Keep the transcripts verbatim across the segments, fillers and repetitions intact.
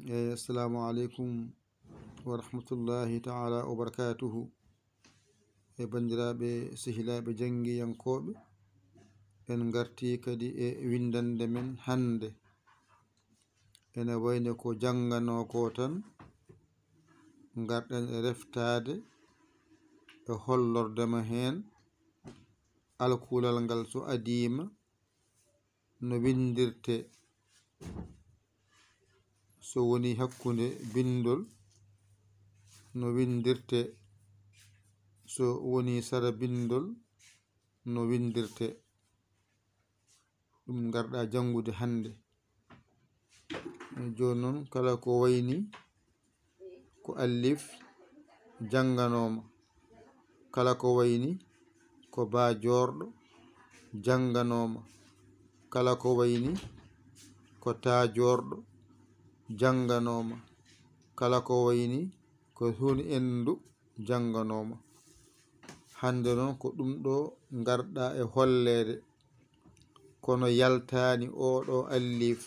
Eyi, assalamu aleykum wa rahmatullahi taala wa barakatuhu. E banndiraaɓe sehilaaɓe janngiyankooɓe, en ngartii kadi e winndannde men hannde. Ene wayno ko jannganoo ko tan, ngarɗen e reftaade e hollorde ma heen alkulal ngal so adiima, no winndirtee, so woni hakkunde binndol, no winndirtee, so woni sara binndol, no winndirtee. Ɗum ngarɗaa janngude hannde. Jooni noon, kala ko wayni ko allif jannganooma, kala ko wayni ko baa joorɗo jannganooma, kala ko wayni ko taa joorɗo jannganooma, kala ko wayni ko suun enndu jannganooma. Hannde noon ko ɗum ɗo ngarɗaa e holleede, kono yaltaani oo ɗo allif.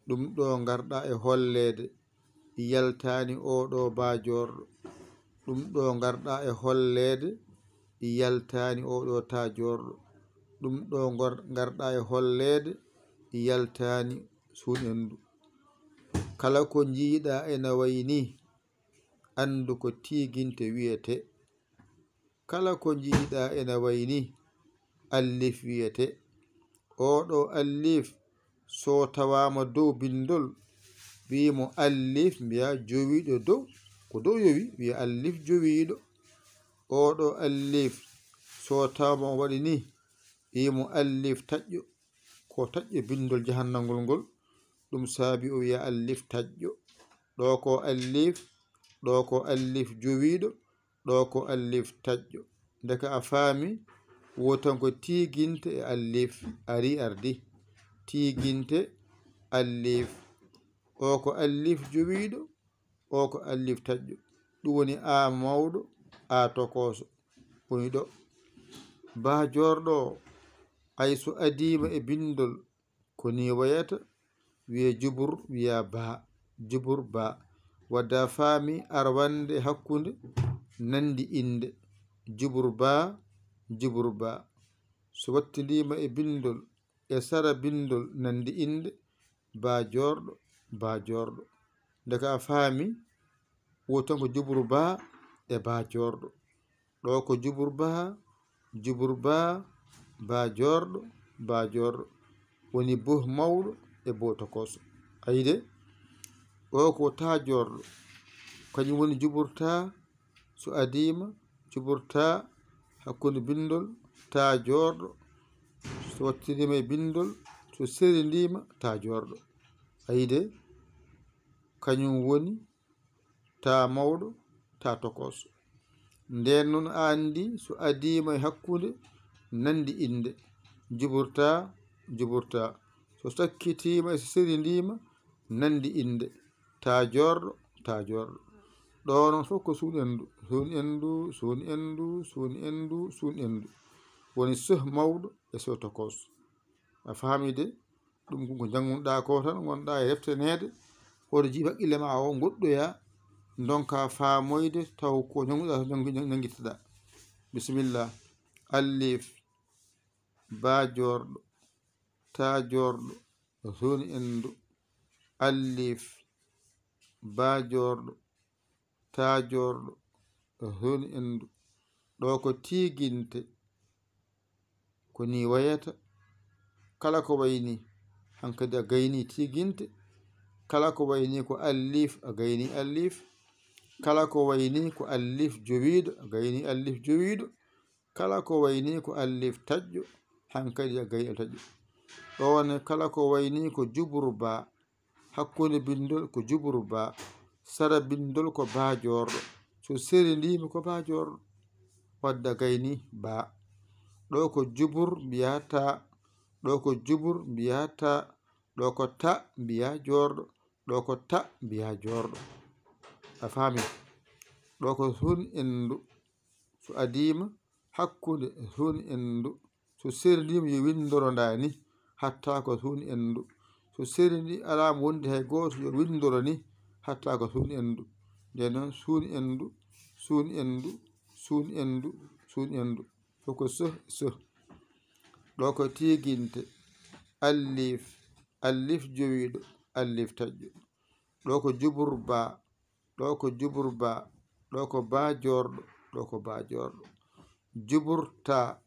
Ɗum ɗo ngarɗaa e holleede, yaltaani oo ɗo baa joorɗo. Ɗum ɗo ngarɗaa e holleede, yaltaani oo ɗo taa joorɗo. Ɗum ɗo ngor-, ngarɗaa e holleede, yaltaani suun enndu. Kala ko njiiɗaa ena wayi nii, anndu ko tiiginte wiyetee. Kala ko njiiɗaa ena wayi nii, allif wiyetee. Oo ɗo allif, so tawaama dow binndol, wii mo allif, mbiyaa jowiiɗo dow, ko dow yowi, wiya allif jowiiɗo. Oo ɗo allif, so tawaama o waɗi nii, wii mo allif taƴƴo, ko taƴƴo binndol jahannangol ngol, ɗum saabi o wiya allif taƴƴo. Ɗo ko allif, ɗo ko allif jowiiɗo, ɗo ko allif taƴƴo. Ndeka a faami, wo tan ko tiiginte e allif, ari ardi. Tiiginte, allif. O ko allif jowiiɗo, o ko allif taƴƴo. Ɗum woni a mawɗo, a tokooso. Woni ɗo. Baa joorɗo o, hay so adiima e binndol, ko nii wayata, wiya jubur, wiya baa, jubur baa. Wadde a faami arwannde hakkunde nanndi innde, jubur baa, jubur baa. So wattindiima e binndol, e sara binndol nanndi innde, baa joorɗo, baa joorɗo. Ndeka a faami, wo tan ko jubur baa e baa joorɗo. Ɗo ko jubur baa, jubur baa, baa joorɗo, baa joorɗo. Woni bo mawɗo e bo tokooso. Ayi de? Ɗo ko taa joorɗo. Kañum woni jubur taa, so adiima, jubur taa, hakkunde binndol, taa joorɗo. So wattindiima e binndol, so serindiima, taa joorɗo. Ayi de? Kañum woni taa mawɗo, taa tokooso. Ndeen noon a anndi so adiima e hakkunde nanndi innde, jubur taa, jubur taa. So sakkitiima e so serindiima nanndi innde, taa joorɗo, taa joorɗo. Ɗo noon fof ko suun enndu, suun enndu, suun enndu, suun enndu, suun enndu. Woni soh mawɗo e soh tokooso. A faami de? Ɗum ko ko njanngunoɗaa ko tan, ngonɗaa e reftaneede, hoto jiiɓ haqqille ma o ngoɗɗoya, ndonka faamoyde taw ko njannguɗaa ko njanngi-, njanngi-, njanngittoɗaa. Bisimilla. Allif, baa joorɗo, taa joorɗo, suun enndu. Allif, baa joorɗo, taa joorɗo, suun enndu. Ɗo ko tiiginte. Ko nii wayata. Kala ko wayi nii, hankadi a gaynii tiiginte. Kala ko wayi nii ko allif, a gaynii allif. Kala ko wayi nii ko allif jowiiɗo, a gaynii allif jowiiɗo. Kala ko wayi nii ko allif taƴƴo, hankadi a gaynii allif taƴƴo. Ɗo ne, kala ko wayi nii ko jubur baa, hakkunde binndol ko jubur baa, sara binndol ko baa joorɗo, so serindiima ko baa joorɗo, wadde a gaynii baa. Ɗo ko jubur mbiyaa taa, ɗo ko jubur mbiyaa taa, ɗo ko taa mbiyaa joorɗo, ɗo ko taa mbiyaa joorɗo. A faami? Ɗo ko suun enndu. So adiima hakkunde suun enndu, so serndiima yo winndoro ndaa ni, hatta ko suun enndu. So seri ndi alaa mo wondi hay gooto, yo winndoro ni hatta ko suun enndu. Ndeen noon, suun enndu, suun enndu, suun enndu, suun enndu. Fof ko seh, seh. Ɗo ko tiiginte, alliif, alliif jowiiɗo, alliif taƴƴo. Ɗo ko jubur baa, ɗo ko jubur baa, ɗo ko baa joorɗo, ɗo ko baa joorɗo. Jubur taa,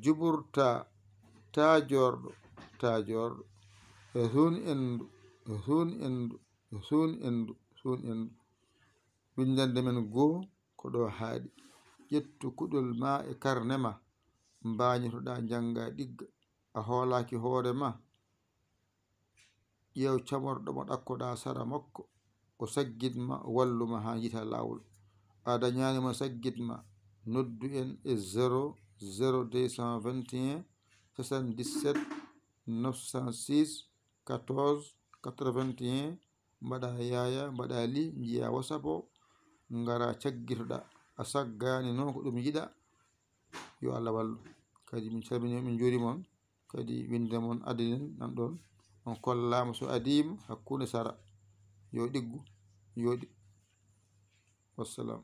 jubur taa, taa joorɗo, taa joorɗo. Suun enndu, suun enndu, suun enndu, suun enndu. Winndannde men goo ko ɗo haaɗi. Ƴettu kuɗol maa e karne maa, mbaañotoɗaa njannga ɗigga. A hoolaaki hoore maa. Ƴeew camorɗo mo ɗakkoɗaa sara makko, o saggit ma, o wallu ma haa njiitaa laawol. A dañaani mo saggit ma, noddu en e zéro zéro deux cent vingt et un soixante-dix-sept neuf cent six quatorze quatre-vingt-un. Mbaɗa yaaya, mbaɗa li, njiya WhatsApp o, ngara caggitoɗaa. A saggaani noon ko ɗum yiɗa. Yo Allah wallu. Kadi min calmini on, min njuurima on. Kadi winnde mon adii en nan ɗoon. On kollaama so adiima hakkunde sara. Yo ɗiggu, yo ɗi-, wassalam.